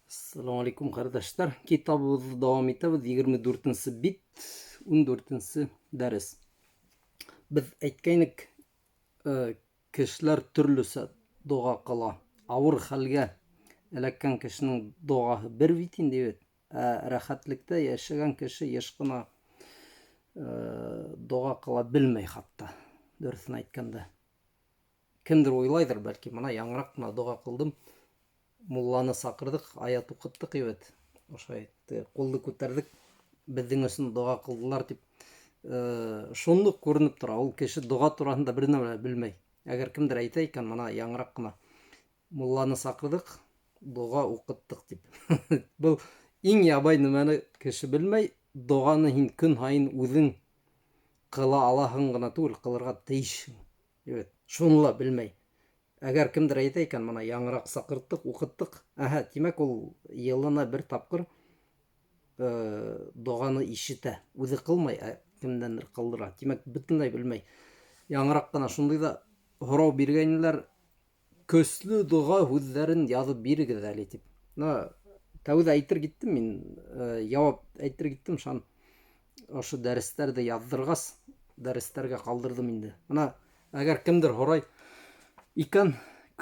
Ассаламу алейкум, кардәшләр. Китабыбызды дәвам итәбез. 24 бит, 14 дәрес. Без әйткәйнек, э, кешеләр төрлесе дога кыла. Авыр хәлгә эләккән кешенең догаһы бер бит инде бит. Ә рәхәтлектә яшәгән кеше еш кына э, дога кыла белмәй хатта, дөресен әйткәндә. Кемдер уйлайдыр, бәлки, мына яңрак кына дога кылдым, мулланы сакырдык, аят укыттык ебет, ошай кулды күтәрдек, безнең өчен дога кылдылар дип. Э, шундук күренеп тора, ул кеше дога турасында бер нәмә белмәй. Әгәр кемдер әйтә икән, мына яңрак кына мулланы сакырдык, дога укыттык дип. Был иң ябай нәмәне кеше белмәй, доганы һин көн һайын үзең кыла алаһың гына түгел, кылырга тиешсең. Evet, шуны ла белмәй. Әгәр кемдер әйтә икән, мына яңырак сакырттык, укыттык, әһә, димәк ул елына бер тапкыр э, доганы ишетә. Үзе кылмай, ә кемдәндер кылдыра. Димәк, бөтенләй белмәй. Яңырак кына шундый да һорау биргәннәр, Көсле дога һүҙҙәрен яҙып бирегеҙ әле тип. Мына тәүҙә әйтер киттем мин, э, яуап әйтер киттем, шан ошо дәрестәрҙе яҙҙырғас, дәрестәргә ҡалдырҙым инде. Мына әгәр кемдер һорай икән,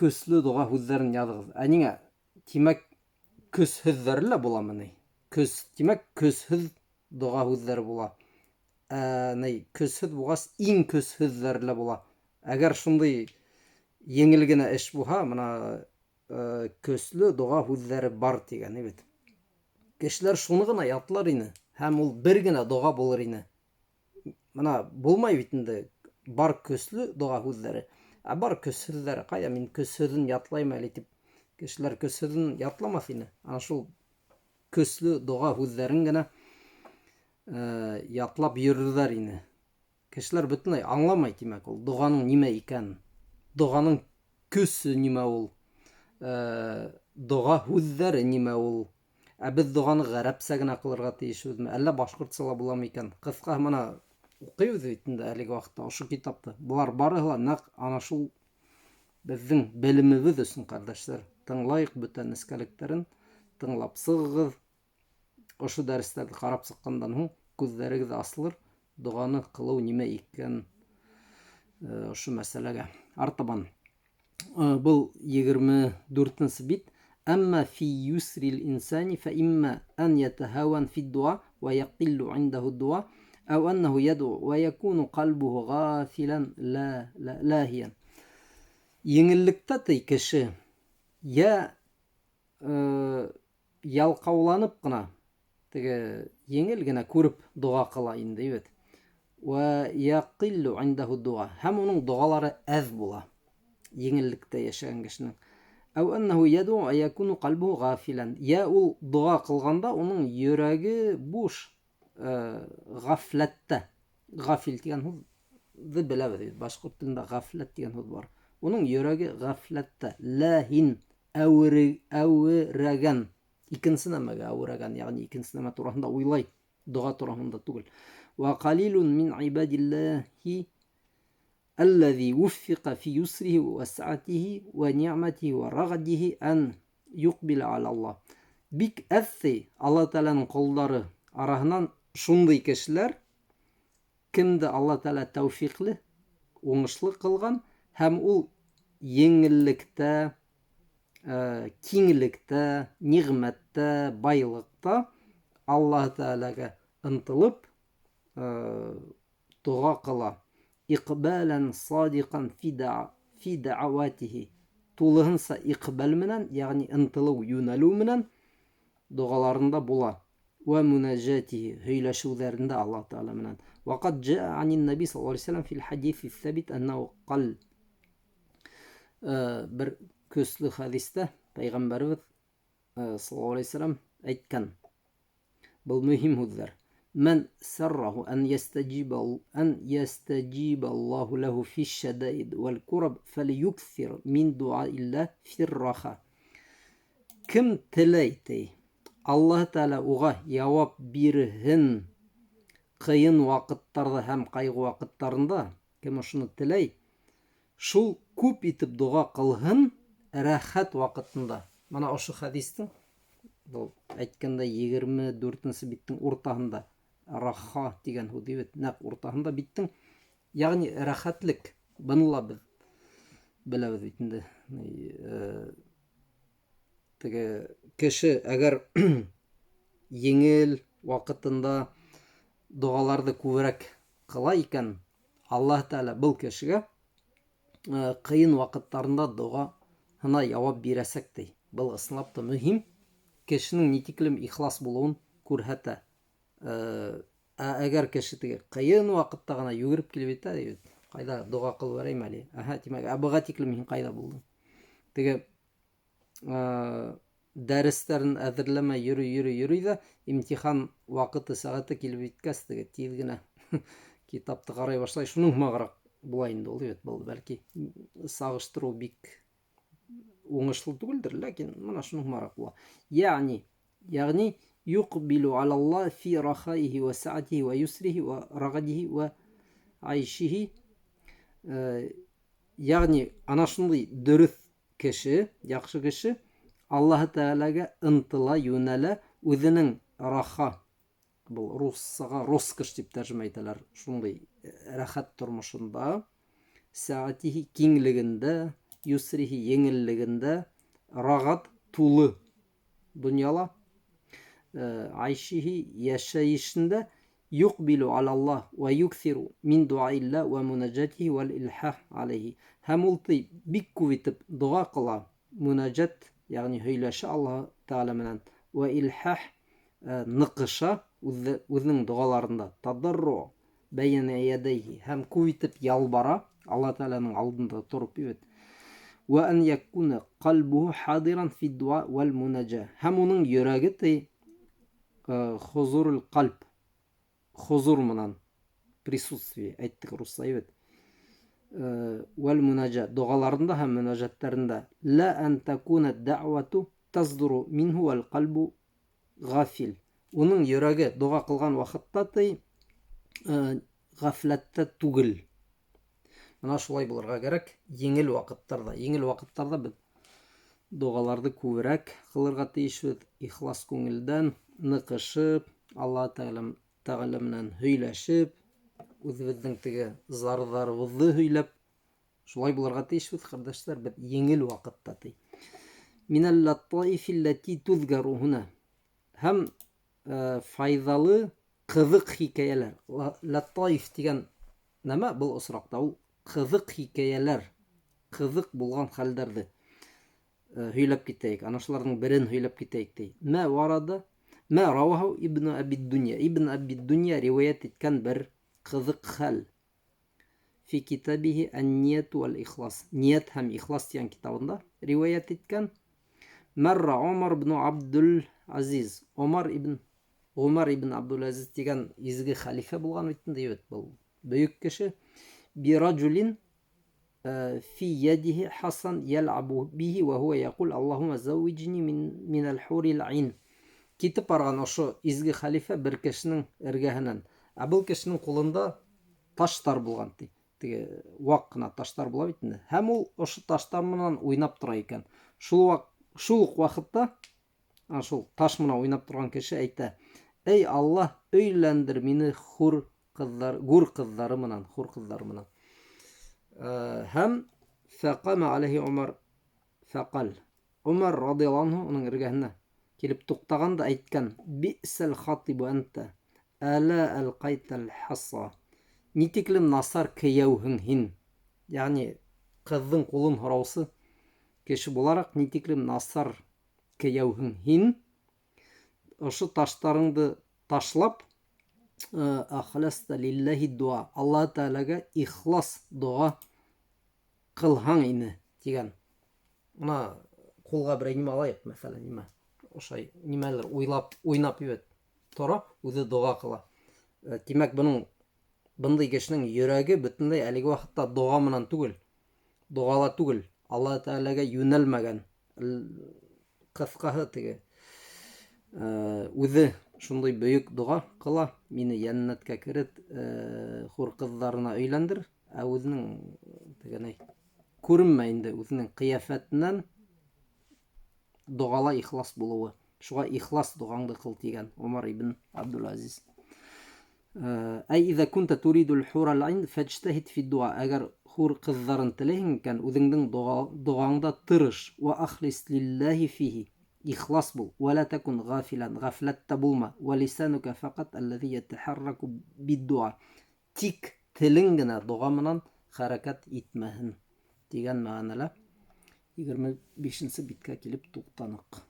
көслө дога һүҙҙәрен яҙығыҙ. Ә ниңә? Тимәк, көсһөҙҙәре лә буламы ни? Көс, тимәк, көсһөҙ дога һүҙҙәре була. Ә, ни, көсһөҙ булғас, иң көсһөҙҙәре лә була. Әгәр шундый еңел генә эш булһа, мына э, көслө дога һүҙҙәре бар тигән бит. Кешеләр шуны гына ятлар ине, һәм ул бер генә дога булыр ине. Мына булмай бит инде бар көслө дога һүҙҙәре, ә бар көсһөҙҙәре. Ҡайҙа мин көсһөҙөн ятлайым әле тип кешеләр көсһөҙөн ятламаҫ ине. Ана шул көслө дога һүҙҙәрен генә э, ятлап йөрөрҙәр ине. Кешеләр бөтенләй аңламай, тимәк, ул доганың нимә икәнен. Доганың көсө нимә ул? Э, дога һүҙҙәре нимә ул? Ә беҙ доганы ғәрәпсә генә ҡылырға тейешбеҙме? Әллә башҡортса ла буламы икән? Ҡыҫҡаһы, мына уҡыйбыҙ бит инде әлеге ваҡытта ошо китапты. Былар барыһы ла нәҡ ана шул беҙҙең белемебеҙ өсөн, ҡәрҙәштәр. Тыңлайыҡ бөтә нескәлектәрен, тыңлап сығығыҙ. Ошо дәрестәрҙе ҡарап сыҡҡандан һуң күҙҙәрегеҙ асылыр, доганы ҡылыу нимә икән э, ошо мәсьәләгә. Артабан. Э, был 24 бит. Әммә фи юсрил инсани фә имма ан ятахаван фи дуа ва яқиллу индаһу дуа ау аннаху яд'у ва якуну қалбуху ғафилан ла лахиян. Еңеллектә ти кеше я э, ялҡауланып ҡына теге еңел генә күреп дога ҡыла инде бит. Ва яқиллу индаһу дуа. Һәм уның догалары әҙ була. Еңеллектә йәшәгән кешенең. Әү аннаху яд'у ва якуну ҡәлбуху ғафилан. Я ул дога ҡылғанда уның йөрәге буш, э, ғафләттә. Ғафил тигән һүҙҙе беләбеҙ бит. Башҡорт телендә ғафләт тигән һүҙ бар. Уның йөрәге ғафләттә, ләһин, әүерәгән. Икенсе нәмәгә әүерәгән, ягъни икенсе нәмә тураһында уйлай, дога тураһында түгел. Ва ҡалилун мин ибадиллаһи аллази вуффиqa фи юсрихи ва саатихи ва ни'матихи ва рагадихи ан юқбила аля Аллаһ. Бик әҙ Алла Тәғәләнең ҡолдары араһынан шундай кешеләр, кемде Алла Тәғәлә тәүфиҡле, уңышлы ҡылған һәм ул еңеллектә, э, киңлектә, ниғмәттә, байлыҡта Аллаһ Тәғәләгә ынтылып э, дога ҡыла. Иҡбалан садиҡан фи дааватихи. Тулыһынса иҡбал менән, ягъни ынтылыу, йүнәлеү менән догаларында була. Ва мунаджатихи, һөйләшеүҙәрендә Аллаһ Тәғәлә менән. Ваҡад джаа анин наби саллаллаху алейхи вассалам фил хадиси сабит аннаху ҡал. Э, бер көслө хәдистә пәйғәмбәребеҙ э, саллаллаху алейхи вассалам әйткән. Был мөһим һүҙҙәр. Мән сарраху ан ястаҗиба Аллаху лаху фи шадаид вал кураб фалюксир мин дуаилла фирраха. Кем теләй ти, Аллаһ Тәғәлә уға яуап бирһен ҡыйын ваҡыттарҙа һәм ҡайғы ваҡыттарында, кем ошоно теләй, шул күп итеп доға ҡылһын рәхәт ваҡытында. Мына ошо хәдистең Был әйткәндә 24-нсе биттең уртаһында раха тигән һүҙ бит, нәҡ уртаһында биттең. Ягъни рәхәтлек. Быны ла беҙ беләбеҙ бит инде. Теге кеше әгәр еңел ваҡытында доғаларҙы күберәк ҡыла икән, Аллаһ Тәғәлә был кешегә ҡыйын ваҡыттарында доғаһына яуап бирәсәк ти. Был ысынлап та мөһим. Кешенең ни тиклем ихлас булыуын күрһәтә. Ә әгәр кеше теге ҡыйын ваҡытта ғына йүгереп килеп етә, бит, ҡайҙа доға ҡылып бәрәйем әле. Әһә, тимәк, ә быға тиклем һин ҡайҙа булдың? Теге дәрестәрен әҙерләмәй йөрөй, йөрөй, йөрөй ҙә, имтихан ваҡыты сәғәте килеп еткәс, теге тиҙ генә китапты ҡарай башлай. Шуның һымағыраҡ була инде ул, бит, был бәлки сағыштырыу бик уңышлы түгелдер, ләкин мына шуның һымағыраҡ була. Ягъни юҡбилу алалла фи рахаихи ва саатихи ва юсрихи ва рагадихи ва айшихи. Ягъни ана шундай дөрөҫ кеше, яҡшы кеше Аллаһ Тәғәләгә ынтыла, йүнәлә, үҙенең раха, был руссаға роскошь тип тәржемә итәләр, шундай рәхәт тормошонда, саатихи киңлегендә, юсрихи еңеллегендә, рағат тулы донъяла, айшихи йәшәйешендә юҡбилу алаллаһ ва юксиру мин дуаилла ва мунаджатихи вал илхах алейхи. Һәм ул ти бик күп итеп доға ҡыла, мунаджат, ягъни һөйләшә Аллаһ Тәғәлә менән, ва илхах, ныҡыша үҙенең доғаларында, тадарру бәйнә ядайхи, һәм күп итеп ялбара Аллаһ Тәғәләнең алдында тороп бит. Ва ан якуна ҡалбуху хадиран фи дуа вал мунаджа. Һәм уның йөрәге ти, хузурул ҡалб, хузур менән присутствие әйттек русса бит. Вал мунаджа, доғаларында һәм мөнәжәттәрендә ла ан такуна даъвату таздуру минһу вал ҡалбу ғафил. Уның йөрәге доға ҡылған ваҡытта ти, ғәфләттә түгел. Мына шулай булырға кәрәк еңел ваҡыттарҙа. Еңел ваҡыттарҙа беҙ доғаларҙы күберәк ҡылырға тейешбеҙ, ихлас күңелдән ныҡышып, Аллаһ Тәғәлә менән һөйләшеп, үҙебеҙҙең теге зарҙарыбыҙҙы һөйләп, шулай булырға тейешбеҙ, ҡәрҙәштәр, беҙ еңел ваҡытта ти. Минәл латаифи лләти туҙгару һуна. Һәм файҙалы ҡыҙыҡ хикәйәләр. Латаиф тигән нәмә был осраҡта ул ҡыҙыҡ хикәйәләр, ҡыҙыҡ булған хәлдәрҙе һөйләп китәйек. Ана шуларҙың берен һөйләп китәйек ти. Мә варада, мә рауаху Ибн Әби Дунья. Ибн Әби Дунья риүәйәт иткән бер ҡыҙыҡ хәл. Фи китабихи ан-нияту вал-ихлас. Ният һәм ихлас тигән китабында риүәйәт иткән. Марра Умар ибн Абдул Азиз. Умар ибн Умар ибн Абдул Азиз тигән изге хәлифә булған бит инде, бит был бөйөк кеше. Бираджулин фи ядихи хасан ял'абу бихи ва хуа якул Аллахумма заввиджни мин аль-хурил айн. Китеп барған ошо изге хәлифә бер кешенең эргәһенән. Ә был кешенең ҡулында таштар булған ти. Теге ваҡ ҡына таштар була бит инде. Һәм ул ошо таштар менән уйнап тора икән. Шул уҡ ваҡытта ана шул таш менән уйнап торған кеше әйтә: Эй Аллаһ, өйләндер мине хур ҡыҙҙар, гүр ҡыҙҙары менән, хур ҡыҙҙары менән. Һәм фәҡәмә алейхи Умар фәҡәл. Умар радиаллаһу анһу уның эргәһенә килеп туҡтаған да әйткән: Би'сәл хатибу анта, әлә әлҡайтал хасса. Ни тиклем насар кейәүһең һин. Ягъни ҡыҙҙың ҡулын һораусы кеше булараҡ ни тиклем насар кейәүһең һин. Ошо таштарыңды ташлап, ахласта лиллаһи дуа, Аллаһ Тәғәләгә ихлас доға ҡылһаң ине тигән. Мына ҡулға берәй нимә алайыҡ, мәҫәлән, нимә? Ошай нимәлер уйлап, уйнап ебет тора, үҙе доға ҡыла. Тимәк, бындай кешенең йөрәге бөтөнләй әлеге ваҡытта доға менән түгел, доғала түгел, Аллаһ Тәғәләгә йүнәлмәгән. Ҡыҫҡаһы теге, үҙе шундай бөйөк доға ҡыла, мине йәннәткә керет, хур ҡыҙҙарына өйләндер, ә үҙенең тегенәй күренмәй инде, үҙенең ҡиәфәтенән доғала ихлас булыуы. Шуға ихлас доғаңды ҡыл, тигән Омар ибн Абдул-Азиз. Әй иҙа кунта туридул хурал айн фәджтәһид фи дуа. Әгәр хур ҡыҙҙарын теләйһең икән, үҙеңдең доғаңда тырыш. Ва ахлис лиллаһи фихи. Ихлас бул. Ва ла такун ғафилан. Ғәфләттә булма. Ва лисанука фақат аллази ятахарраку биддуа. Тик телең генә доға менән хәрәкәт итмәһен, тигән мәғәнәлә 25 биткә килеп туҡтаныҡ.